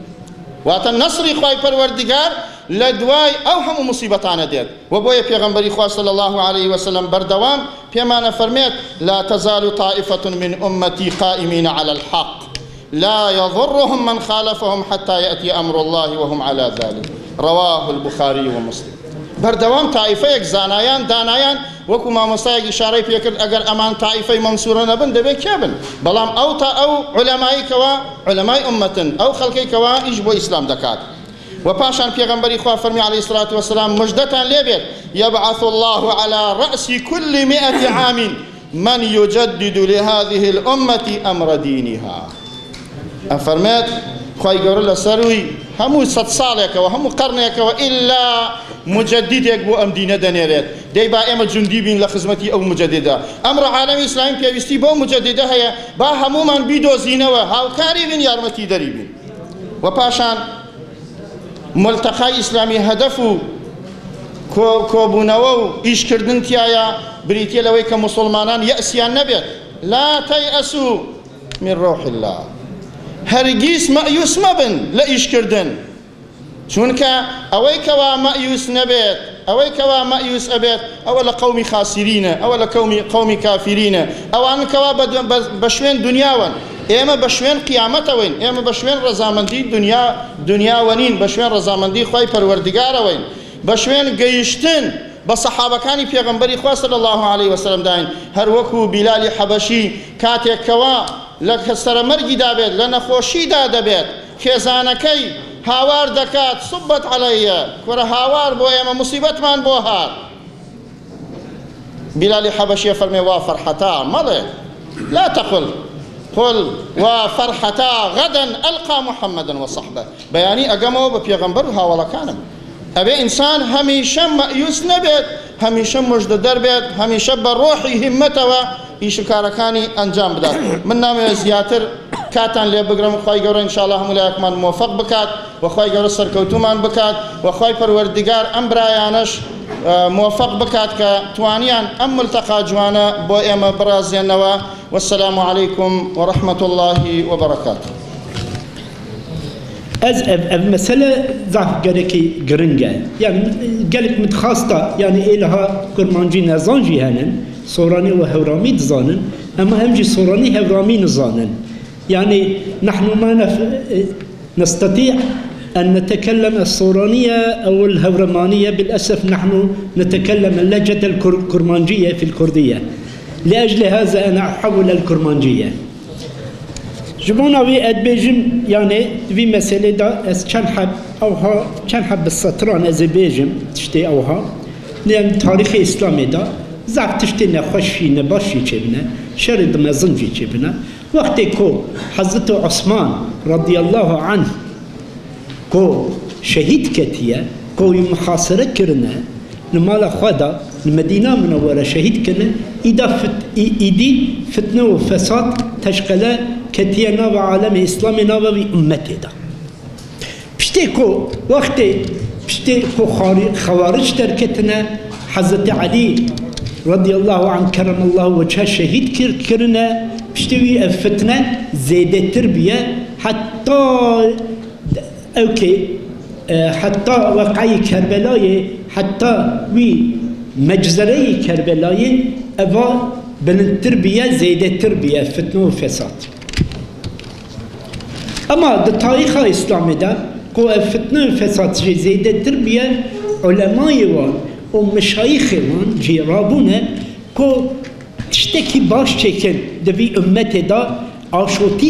واتە نەسری خوای پەروەردگار لە دوای ئەو هەموو موسیبەتانە دێت و بۆیە پێغەمبەری خوا صلی الله علیه وسلم بەردەوام پێمانە فەرمێت لا تزال طائفة من أمتي قائمين على الحق لا يضرهم من خالفهم حتى يأتي أمر الله وهم على ذلك رواه البخاري ومسلم. بەردەوام تائیفەیەک زانایان دانایان وەکو مامۆستایەک ئیشارەی پێکرد ئەگەر ئەمان تائیفەی مەنسورە نەبن دەبێت کێ بن؟ بەڵام ئەو تا ئەو عولەمای کەوا عولەمای ئوممەتن، ئەو خەڵکەی کەوا ئیش بۆ ئیسلام دەکات. وە پاشان پێغەمبەری خوا فەرمی علیە الصلوة والسلام مژدەتان لێ بێت یبعث اللە علی رأس کل مئة عام من یجدد لهذه الامة امر دینها ئەفەرمێت خوای گەورە لە سەروی هەموو سەد ساڵێکەوە هەموو قەرنێکەوە ئیلا مجددێک بۆ ئەم دینە دەنێرێت دەی با ئێمە جوندی بین لە خزمەتی ئەو مجددە ئەمڕۆ عالەمی ئیسلامی پێویستی بەو مجددە هەیە با هەموومان بیدۆزینەوە هاوکاری بین یارمەتی دەری بین و پاشان ملتەقای ئیسلامی هەدەف و کۆبوونەوە و ئیشکردن تیایا بریتیە لەوەی کە موسوڵمانان یەئسیان نەبێت، لا تیئسوا من روح اللە، هەرگیز مەئیوس مەبن لە ئیشکردن، چونکە ئەوەی کەوا مەئیوس نەبێت، ئەوەی کەوا مەئیوس ئەبێت ئەوە لە قەومی خاسرینە، ئەوە لە قەومی قەومی کافرینە، ئەوان کەوا بە شوێن دونیاوەن، ئێمە بە شوێن قیامەتەوەین، ئێمە بە شوێن ڕەزامەندی دونیا دونیاوە نین، بە شوێن ڕەزامەندی خوای پەروەردگارەوەین، بە شوێن گەیشتن بە سەحابەکانی پێغەمبەری خوا صلی اللە علیە وسلم داین، هەر وەکو بیلالی حەبەشی کاتێک کەوا لە سەرەمەرگیدا بێت، لە نەخۆشیدا دەبێت، خێزانەکەی هاوار دەکات، صبت علی، کورە هاوار بۆ ئێمە موسیبەتمان بۆ هات. بیلالی حەبەشی ئەفەرمێ وا فەرحەتا مەڵێ، لا تقل، قل وا فەرحەتا غدا القی محمدا وصحبه، بەیانی ئەگەمەوە بە پێغەمبەر و هاوەڵەکانم. ئەبێ ئینسان هەمیشە مەئیوس نەبێت، هەمیشە مژدەدەر بێت، هەمیشە بە ڕۆحی هیممەتەوە ئیش و کارەکانی ئەنجام بدات. من نامەوێت زیاتر کاتان لێ بگرم، خوای گەورە ان شاء اللە هەموو لایەکمان مۆفەق بکات و خوای گەورە سەرکەوتوومان بکات و خوای پەروەردگار ئەم برایانەش مۆفەق بکات کە توانیان ئەم ملتەقا جوانە بۆ ئێمە بڕازێنەوە. والسلام علیکم ورحمة اللە وبرکاته. Ez ev ev mesele zaf gelekî giring e. Yani gelek min dixwasta yani êliha kurmancî nezan jî henin, soranî û hewramî dizanin, ema em jî soranî hewramî nizanin. Yani nahnu ma نستطيع أن نتكلم الصورانية أو الهورمانية بالأسف نحن نتكلم اللهجة الكرمانجية في الكردية لأجل هذا أنا أحول الكرمانجية Ji bona wê ez dibêjim yanê di vî meselê de ez çend heb ewha çend heb bi setiran ez ê bêjim tiştê ewha lê em di tarîxê îslamê de zaf tiştê nexweş jî nebaş jî çêbine şerê di mezin jî çêbine wextê ku Hezretê Osman radiyallahu anh ku şehîd ketiye ku wî muhasere kirine li mala xwe de li Medîna Minewwere şehîd kirine îda îdî fitne û fesad teşqele ketiye nava alemê îslamê nava wî ummetê de. Piştê ku wextê piştê ku xewaric derketine Hezretê Elî radiyallahu anh keremallahu wechhe şehîd kirine piştê wî ev fitne zêdetir bûye heta Ewkê heta weqeyê Kerbelayê, heta wî meczereyê Kerbelayê eva bilindtir bûye, zêdetir bûye fitne û fesad. Ema di tarîxa Îslamê de ku ev fitne û fesad jî zêdetir bûye, ulemayê wan û mişayixê wan jî rabûne ku tiştekî baş çêkin di vî ummetê de, Aşotî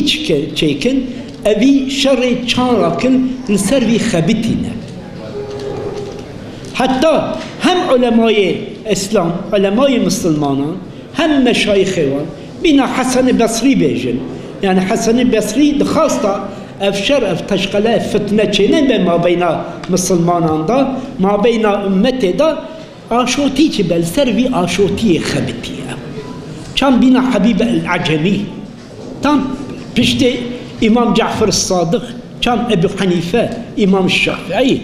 çêkin, evî şerê çan rakin li ser vî xebitîne. Heta hem ulemayê îslam, ulemayê misilmanan, hem meşayixê wan, mîna Hesenê Besrî bêjin. Yanî Hesenê Besrî dixwasta ev şer, ev teşqele, ev fitne çênebe mabeyna misilmanan de, mabeyna ummetê de, aşotî çibe, li ser vî aşotiyê xebitiye. Çan bîna Hebîbe el-Ecemî. Tam piştê Îmam Cafer Sadiq, çam Ebû Henîfe, Îmam Şafiî,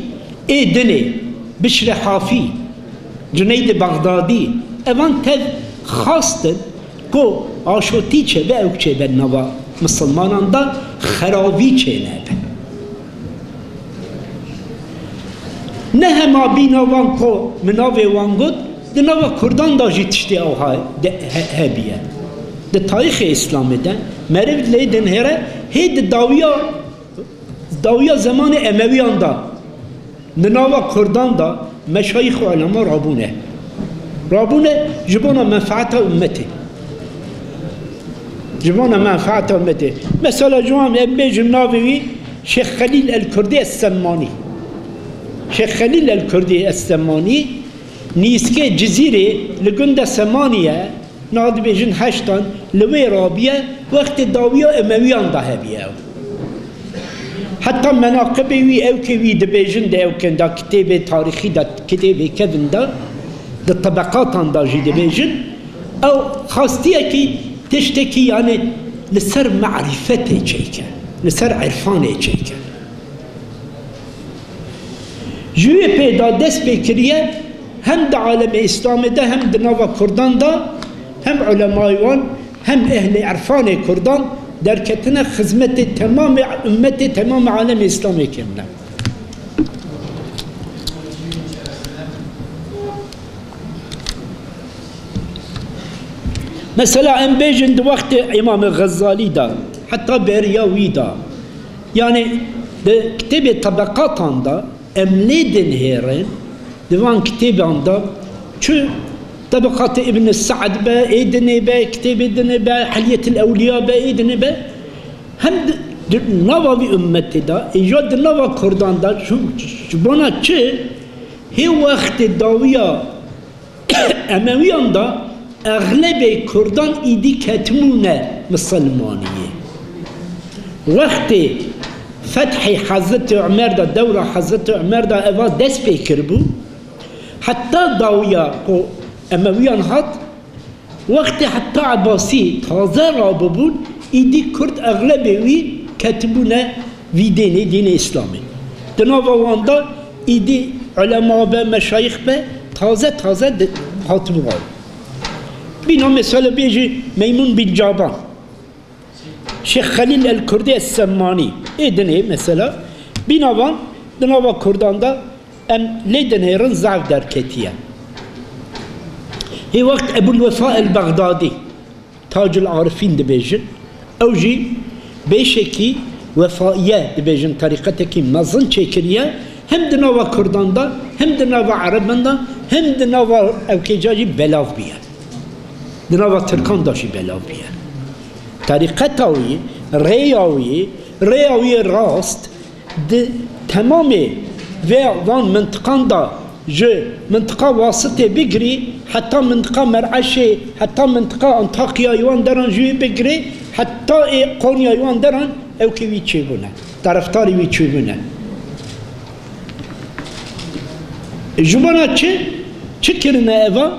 ê dinê, Bişrê Hafî, Cuneydê Bexdadî evan tev xwestin ku aşotî çêbe ew çêbe nava misilmanan de xeravî çênebe. Ne hema bîna wan ku min navê wan got, di nava kurdan de jî tiştê ewha hebîye. Di tarîxê îslamê de meriv lê dinihêre hê di dawiya dawiya zemanê Emewiyan de di nava kurdan de meşayîx û ulema rabûne. Rabûne ji bona menfaeta ummetê. Ji bona menfaeta ummetê. Mesela ji wan em bêjin navê wî Şêx Xelîl El Kurdî Es Semmanî. Şêx Xelîl El Kurdî Es Semmanî nîskê Cizîrê li gunda Semaniye niha dibêjin heştan li wê rabiye wextê dawiya Emewiyan de hebiye ew. Heta menaqibê wî ewkê wî dibêjin di ewkên de kitêbê tarîxî de kitêbê kevin de di tebeqatan de jî dibêjin ew xastiyekî tiştekî yanê li ser merîfetê çêke, li ser irfanê çêke. Ji wê pê de dest pê kiriye hem di alemê îslamê de hem di nava kurdan de hem ulemayê wan Hem ehlê irfanê kurdan derketine xizmetê temamê ummetê temamê alemê îslamê kirine. Mesela em bêjin di wextê Îmamê Xezalî de heta beriya wî de yanî di kitêbê tebeqatan de em lê dinihêrin di van kitêban de çi Tebeqatê Îbn Se'd be, ê dinê be, kitêbê dinê be, Hilyetil Ewliya be, ê dinê be, hem di nava vî ummetê de, êja di nava kurdan de ji bona çi hê wextê dawiya Emewiyan de exlebê kurdan êdî ketibûne misilmaniyê. Wextê fethê Hezretê Umer de, dewra Hezretê Umer de eva dest pê kiribû. Heta dawiya ku Emewiyan hat, wextê heta Ebasî taze rabûbûn, êdî Kurd exlebê wî ketibûne vî dênê, dînê Îslamê. Di nava wan de êdî ulema be, meşayix be taze taze hatibû wan. Bîna mesele bêjî Meymûn bîn Caban. Şêx Xelîl El Kurdî Es Semmanî ê dinê mesela bîna van di nava Kurdan de em lê dinêrin zaf derketiye. Hê wext Ebûl Wefa El Bexdadî Tacul Arifîn dibêjin ew jî bêşekî wefaiye dibêjin terîqetekî mezin çêkiriye hem di nava Kurdan de hem di nava Ereban de hem di nava ewkêca jî belav bûye. Di nava Tirkan de jî belav bûye. Terîqeta wî, rêya wî, rêya wî rast di temamê vê van mintiqan de ji mintiqa Wasitê bigirî heta mintiqa Mereşê, heta mintiqa Antakyayê wan deran ji wî bigirî heta ê Konyayê wan deran ewkê wî çêbûne, terefdarê wî çêbûne. Ji bona çi? Çi kirine eva?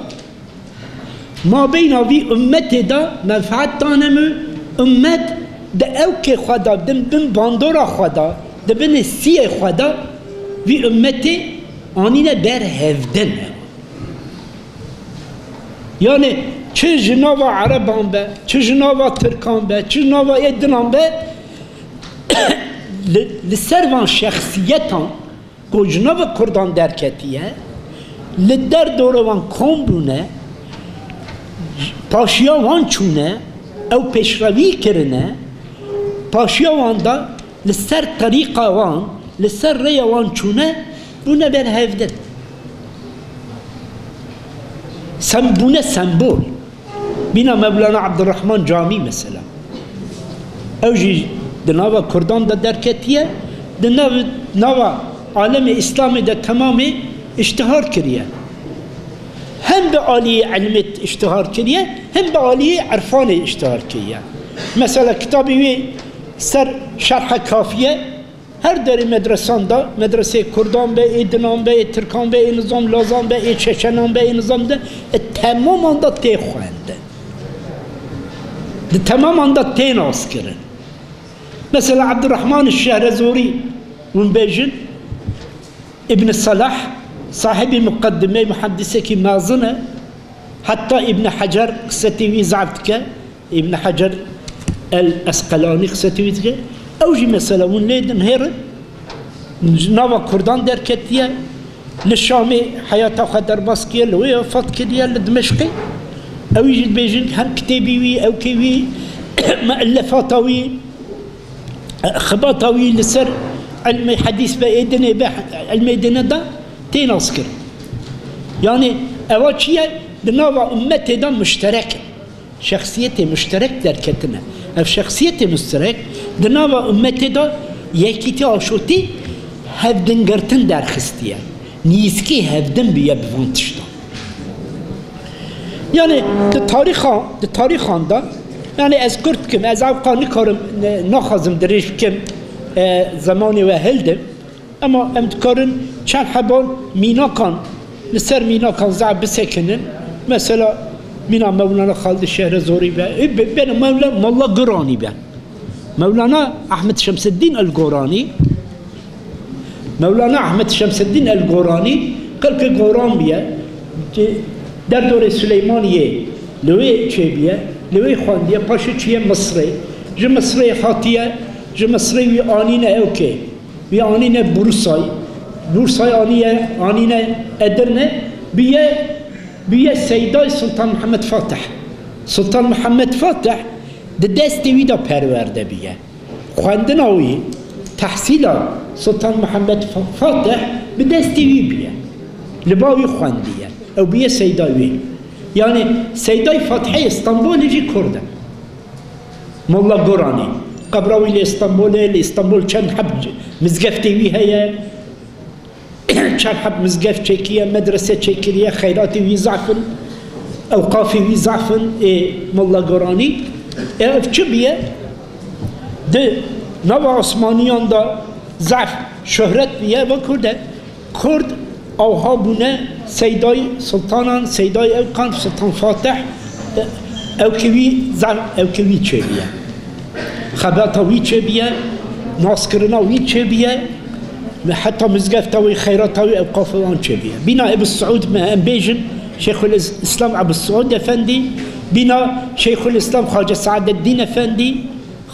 Mabeyna vî ummetê de menfaet dane min, ummet di ewkê xwe de, di bin bandora xwe de, di binê siyê xwe de vî ummetê anîne ber hevdin. Yanê çi ji nava ereban be, çi ji nava tirkan be, çi ji nava ê dinan be li ser van şexsiyetan ku ji nava Kurdan derketiye, li der dora wan kom bûne, paşiya wan çûne, ew pêşrewî kirine, paşiya wan de li ser terîqa wan, li ser rêya wan çûne, bûne ber hevdin. Sem bûne sembol. Bîna Mevlana Abdurrahman Camî mesela. Ew jî di nava Kurdan de derketiye, di nav nava alemê Îslamê de temamê îştihar kiriye. Hem bi aliyê ilmê îştihar kiriye, hem bi aliyê irfanê îştihar kiriye. Mesela kitabê wî ser Şerha Kafiye Her derê medresan de, medreseyê kurdan be, ê dinan be, ê tirkan be, ê nizam lazan be, ê çeçenan be, ê nizam de, e temaman de tê xwendin. Di temaman de tê naskirin. Mesela Abdurrahman Şehrezorî hûn bêjin İbn Salah sahibê muqeddime muhaddisekî mezin e. Heta İbn Hecer qisetê wî zaf dike. Îbn Hecer El Esqelanî qisetî wî dike. Ew jî mesela hûn lê dinihêrin ji nava Kurdan derketiye, li Şamê heyata xwe derbas kiriye, li wê wefat kiriye li Dimeşqê. Ew jî dibêjin hem kitêbî wî, ewkê wî, muellefata wî, xebata wî li ser ilmê hedîs be, ê dinê be, ilmê dinê de tê naskirin. Yanî ewa çi ye? Di nava ummetê de muşterek in. Şexsiyetê muşterek derketine. Ev şexsiyetê muşterek di nava ummetê de yekîtî aşotî hevdingirtin derxistiye. Nîzkî hevdin bûye bi van tiştan. Yanî di tarîxa di tarîxan de yanî ez kurt dikim ez ewqa nikarim naxwazim dirêj bikim zemanê we hildim ema em dikarin çend heban mînakan li ser mînakan zaf bisekinin. Mesela mîna Mewlana Xalid Şehrezorî be beno Mewla Molla Goranî be. Mewlana Ahmed Şemseddîn El Goranî Mewlana Ahmed Şemseddîn El Goranî xelkê Goran bûye, derdorê Suleymaniyê li wê çêbûye, li wê xwendiye, paşê çûye Misrê. Ji Misrê hatiye, ji Misrê wî anîne ewkê, wî anîne Bursay, Bursay aniye anîne Edirne, bûye bûye Seyday Sultan Mihemed Fatih. Sultan Mihemed Fatih di destê wî de perwerde bûye. Xwendina wî, tehsîla Sultan Mihemed Fatih bi destê wî bûye. Li ba wî xwendiye. Ew bûye seyday wî. Yanî seyday Fatihê Stenbolê jî kurd e. Molla Goranî. Qebra wî li Stenbolê, li Stenbol çend heb mizgeftê wî heye. Çend heb mizgeft çêkiriye, medrese çêkiriye, xeyratê wî zaf in, ewqafê wî zaf in ê Molla Goranî. Ê ev çi bûye? Di nava Osmaniyan de zaf şohret bûye ve Kurd e. Kurd awha bûne seyday sultanan, seyday ewkan, Sultan Fatih ewkê wî zaf ewkê wî çêbûye. Xebata wî çêbûye, naskirina wî çêbûye. Heta mizgefta wî, xeyrata wî ewqafa wan çêbûye. Bîna Ebu Siûd me em bêjin Şeyhülislam Ebu Siûd Efendî, bîna Şeyhülislam Xace Saadeddîn Efendî,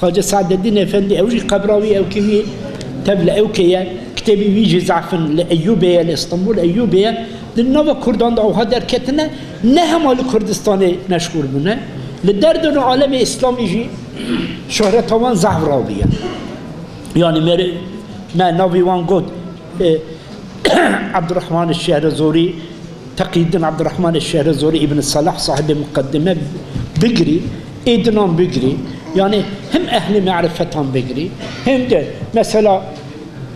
Xace Saadeddîn Efendî ew jî qebra wî ewkê wî tev li ewkê ye, kitêbê wî jî zaf in li Eyûbê ye, li Îstanbul Eyûbê ye. Di nava Kurdan de ewha derketine, ne hema li Kurdistanê meşhûr bûne, li derdora alemê Îslamî jî şohreta wan zaf rabûye. Yanî me me navê wan got Ebdurehman Şehrezorî, Teqîddin Ebdurehman Şehrezorî Îbn Selah sahibê muqeddime bigirî, ê dinan bigirî. Yanî him ehlê merifetan bigirî, him de mesela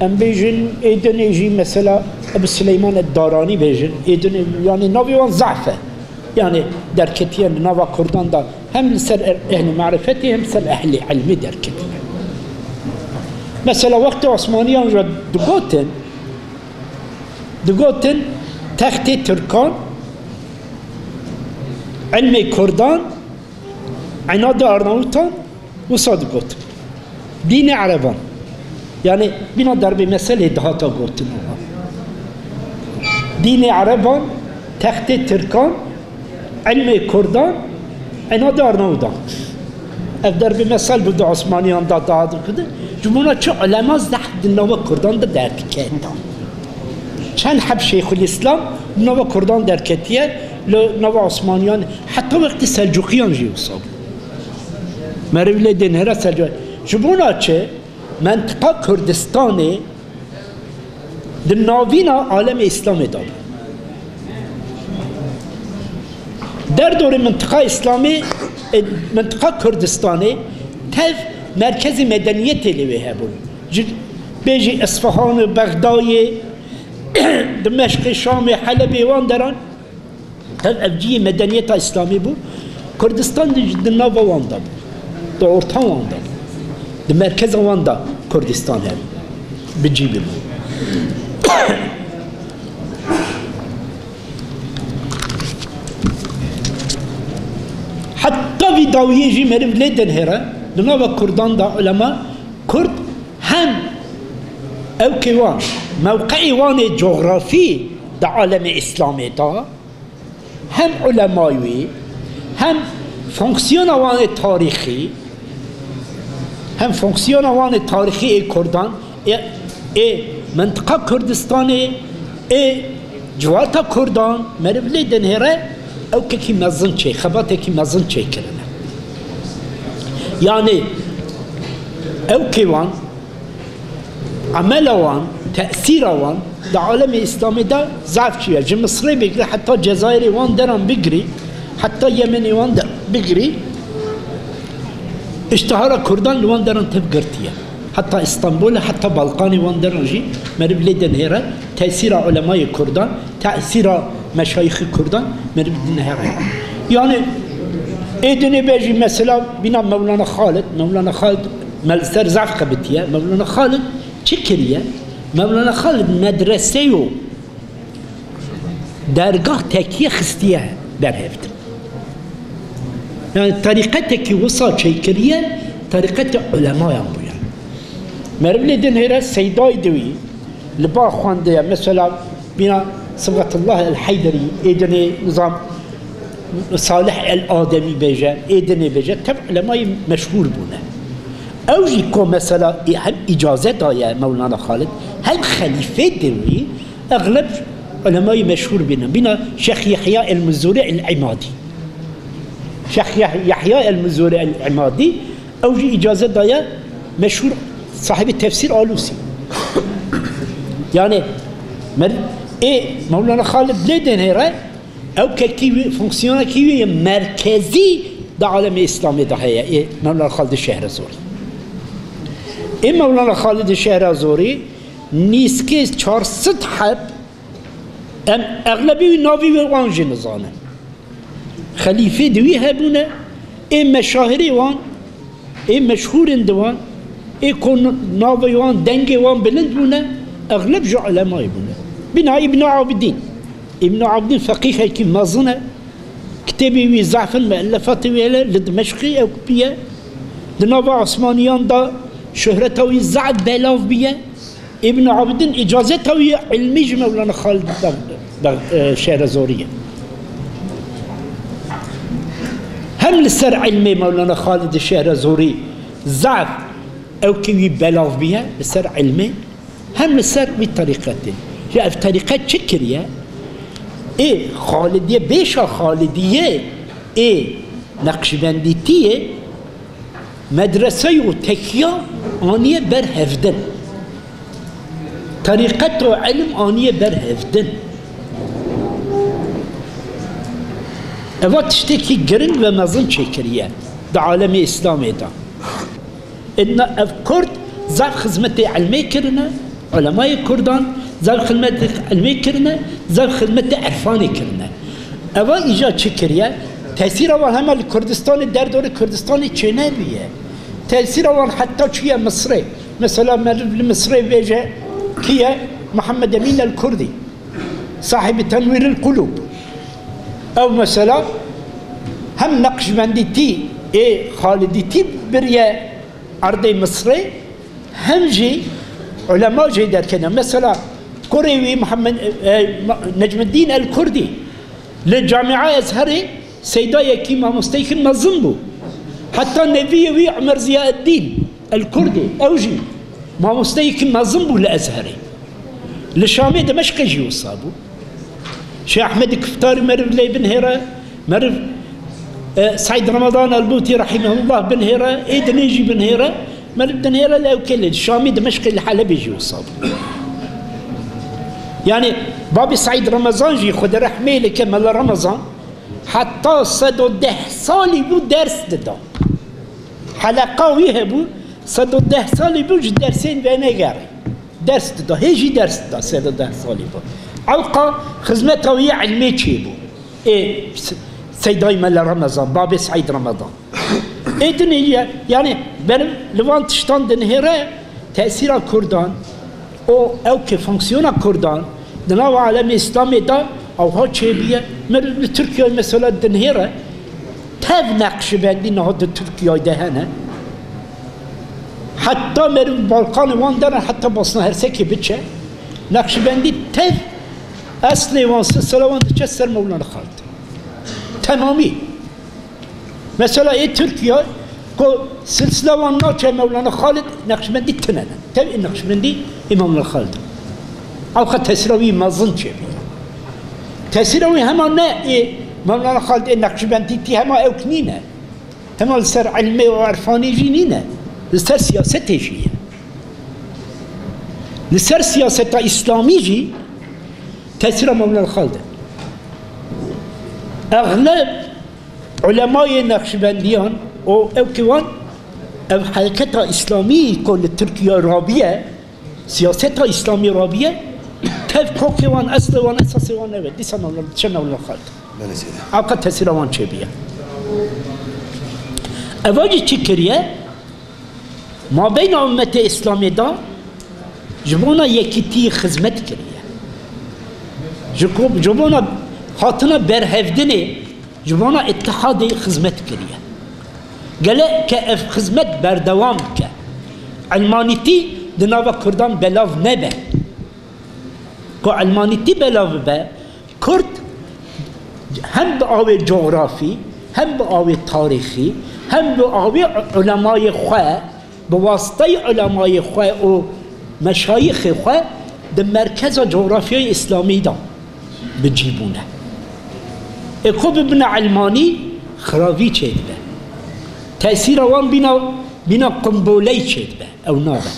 em bêjin ê dinê jî mesela Ebu Sileyman Daranî bêjin, ê dinê yanî navê wan zaf e. Yanî derketiye li nava Kurdan de Hem li ser ehlê marifetê hem li ser ehlê ilmê derketine. Mesela wextê Osmaniyan re digotin digotin textê Tirkan ilmê Kurdan inadê Arnavutan wisa digotin. Dînê Ereban. Yani bîna derbê meselê dihata gotin û Dînê Ereban, textê Tirkan, ilmê Kurdan, inadê Arnawudan. Ev derbê mesel bû di Osmaniyan da dihat kudin. Ji bona çi ulema zehf di nava Kurdan de derdiketan. Çend heb Şeyxülislam di nava Kurdan derketiye li nava Osmaniyan heta wextê Selcuqiyan jî wisa bû. Meriv lê dinihêre Selcuqiyan. Ji bona çi mentiqa Kurdistanê di navîna alemê Îslamê de bû. Derdorê mintiqa Îslamê, mintiqa Kurdistanê tev merkezê medeniyetê lê wê hebûn. Ji bêjî Isfahan û Bexdayê, Dimeşqê, Şamê, Helebê wan deran Ev ev ciyê medeniyeta îslamî bû. Kurdistan jî di nava wan de bû. Di orta wan de bû. Di merkeza wan de Kurdistan hebû. Bi cî bibû. Heta vî dawiyê jî meriv lê dinihêre di nava Kurdan de ulema Kurd hem ewkê wan mewqeê wan ê coğrafî di alemê îslamê de hem ulemayê wî hem fonksiyona wan ê tarîxî hem fonksiyona wan ê tarîxî ê Kurdan ê mintiqa Kurdistanê ê civata Kurdan meriv lê dinihêre ew kekî mezin çê xebatekî mezin çêkirine. Yanî ew kê wan emela wan. تەئسیرا wan di alemê İslamê de zaf çi ye. Ji Misrê bigire heta Cezayirê wan deran bigirî, heta Yemenê wan de bigirî, İştihara Kurdan li wan deran tev girtiye. Heta İstanbulê, heta Balkanê wan deran jî meriv lê dinihêre tesîra ulemayê Kurdan, tesîra meşayixê Kurdan meriv dinihêre. Yani ê dinê be jî mesela bîna Mewlana Xalid, Mewlana Xalid me li ser zaf xebitiye. Mewlana Xalid çi kiriye? Mewlana Xalid medreseyo dergah tekiye xistiye berhevdin. Yani tarikatekî wisa çêkiriye, tarîqetê ulemayan bûye. Meriv lê dinihêre Seydayê Dewî li ba xwendiye, mesela bîna Sıbgatullah el-Heyderî ê dinê nizam Salih el-Ademî bêje, ê dinê bêje, tev ulemayê meşhûr bûne. Ew jî ku mesela hem icaze daye Mewlana Xalid, hem xelîfê Dewî egleb ulemayê meşhûr bîne. Bîna Şeyh Yahya el-Muzuri el-İmadî. Şeyh Yahya el-Muzuri el-İmadî ew jî icaze daye meşhur sahibi tefsir Alusi. Yani Mewlana Xalid lê dinihêre ew kekî wî fonksiyonekî wî ye merkezî di alemê İslamê de heye ê Mewlana Xalid Şehrezorî. Ê Mewlana Xalid Şehrezorî nîskê 400 heb em eglebî wî navî wî wan jî nizanin. Xelîfê di wî hebûne, ê meşahirê wan, ê meşhûrên di wan, ê ku navê wan dengê wan bilind bûne, egleb ji ulemayê bûne. Bîna İbn Abidin. İbn Abidin feqîhekî mezin e, kitêbê wî zaf in, müellefatê wî heye li Dimeşqê ew bûye. Di nava Osmaniyan da şöhreta wî zaf belav bûye. İbn Abidin icazeta wî ilmî ji Mewlana Xalid Şehrezorî ye. Hem li ser ilmê Mewlana Xalid Şehrezorî zaf ew kî wî belav bûye li ser ilmê, hem li ser wî tarîqetê. Ji ev tarîqet çi kiriye? Ê Xalidiye, bêşa Xalidiye, ê Neqşibendîtiyê medreseyê û tekiya aniye ber hevdin. Tarîqet û ilim aniye ber hevdin. Eva tiştekî giring ve mezin çêkiriye di alemê İslamê de. İnna ev Kurd zaf xizmetê ilmê kirine, ulemayê Kurdan zaf xizmetê ilmê kirine, zaf xizmetê irfanê kirine. Eva îca çi kiriye? Tesîra wan hema li Kurdistanê, derdorê Kurdistanê çênebûye. Tesîra wan heta çûye Misrê. Mesela meriv li Misrê bêje kî ye? Muhammed Emin el-Kurdî, sahibi Tenwir el-Kulub. Ew mesela hem Neqşbendîtî ê Xalidîtî biriye erdê Misrê, hem jî ulema jê derkene. Mesela kurê wî Muhammed Necmeddîn el-Kurdî li Camia Ezherê seydayekî mamosteyekî mezin bû. Heta neviyê wî Ömer Ziyaeddîn el-Kurdî ew jî mamosteyekî mezin bû li Ezherê. Li Şamê Dimeşqê jî wisa bû. Şeyh Ahmed Kiftarî meriv lê binhêre, meriv Said Ramazan el-Buti rahimehullah binhêre, ê dinê jî binhêre, meriv dinhêre li ew kê li Şamê Dimeşqê li Helebê jî wisa bû. Yani Babê Said Ramazan jî Xwedê rehmê li ke Mela Ramazan heta 110 salî bû ders dida. Heleqa wî hebû 110 salî bû ji dersên venegerî. Ders dida, hê jî ders dida 110 salî bû. Ewqa xizmeta wî ilmê çêbû. Ê Seydayê Mela Ramazan, Babê Said Ramazan. Ê dinê ye, yani benim li van tiştan dinihêre tesîra Kurdan o ew ki fonksiyona Kurdan di nava alemê İslamê de ewha çêbûye. Meriv li Tirkiyeyê mesela dinihêre tev Neqşibendî niha di Tirkiyeyê de hene. Hatta meriv Balkanê wan derin, heta Bosna Hersekê biçe Neqşibendî tev eslê wan silsila wan diçe ser Mewlana Xalid. Temamî. Mesela ê Tirkiye ku silsila wan naçe Mewlana Xalid Neqşibendî tune ne. Tev Neqşibendî İmam Xalid. Ew xwe tesîra wî mezin çêbûye. Tesîra wî hema ne ê Mewlana Xalid ê Neqşibendî tî hema ew nîne. Hema li ser ilmê û irfanê jî nîne. Li ser siyasetê jî ye. Li ser siyaseta îslamî jî tesîra Mewlana Xalid e. Exleb ulemayê Nexşibendiyan û ew ki wan ev hereketa îslamî ku li Tirkiye rabiye, siyaseta îslamî rabiye, tev kokê wan, eslê wan, esasê wan ew e. Dîsa Mewlana diçe Mewlana Xalid. Ewqat tesîra wan çêbûye. Eva jî çi kiriye? Mabeyna ummetê Îslamê de ji bona yekîtiyê xizmet kiriye. Ji ku ji bona hatina berhevdinê, ji bona îttihadê xizmet kiriye. Gele ke ev xizmet berdewam bike. Elmanîtî di nava Kurdan belav nebe. Ku elmanîtî belav bibe, Kurd hem bi awê cografî, hem bi awê tarîxî, hem bi awê ulemayê xwe, bi wasiteyê ulemayê xwe û meşayixê xwe di merkeza cografyayê îslamî de bi cî bûne. Ê ku bibine elmanî xiravî çêdibe. Tesîra wan bîna bîna qumboley çêdibe, ew nabe.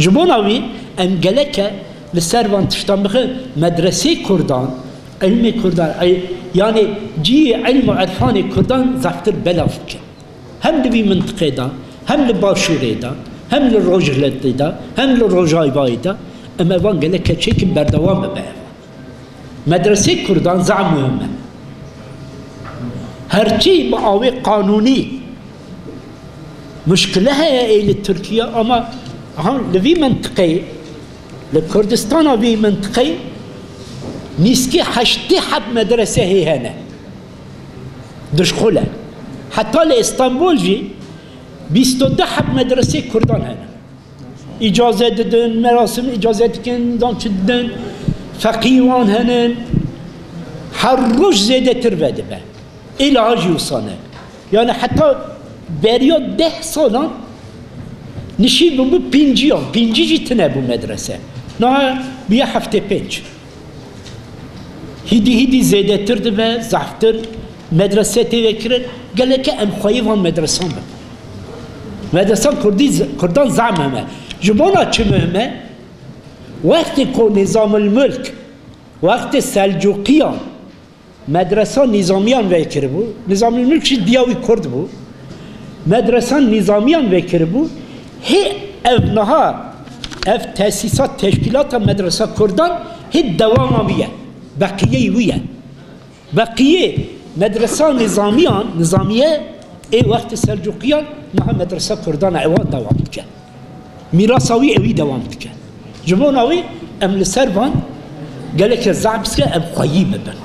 Ji bona wî em geleke li ser van tiştan bixin, medreseyê kurdan, ilmê kurdan, yanî ciyê ilm û irfanê kurdan zaftir belav bikin. Hem di vî mintiqê de, hem li başûrê de, hem li rojhilatê de, hem li rojavayê de em evan geleke çêkin berdewam bibe evan. Medreseyê kurdan zaf muhim e. Herçî bi awê qanûnî muşkile heye ê li Tirkiye ama li vî mintiqeyê li Kurdistana vî mintiqeyê nîskî 80 heb medrese hê hene. Dişxul e. Heta li Îstanbul jî 22 heb medreseyê Kurdan hene. Îcaze didin, merasim îcaze dikin, dan çi didin, feqî wan henin. Her roj zêdetir vedibe. Îlaha jî wisa ne. Yani heta beriya 10 salan nişî bûbû pînciyan, pîncî jî tine bû medrese. Niha bûye 75. Hîdî hîdî zêdetir dibe, zehftir medrese tê vekirin. Geleke em xweyî van medresan bin. Medresa Kurdî Kurdan zeh muhim e. Ji bona çi muhim e? Wextê ku Nizamülmülk, wextê Selcuqiyan medresa Nizamiyan vekiribû, Nizamülmülk jî diya wî Kurd bû, medresa Nizamiyan vekiribû, hê ev niha ev tesîsat teşkîlata medresa Kurdan hê dewama wî ye, beqiyeyê wî ye. Beqiyê medresa Nizamiyan, Nizamiye, ê wextê Selcuqiyan niha medresa Kurdan e ewa dewam dike. Mîrasa wî ewî dewam dike. Ji bona wî em li ser van geleke zehf bike em xweyî bibin.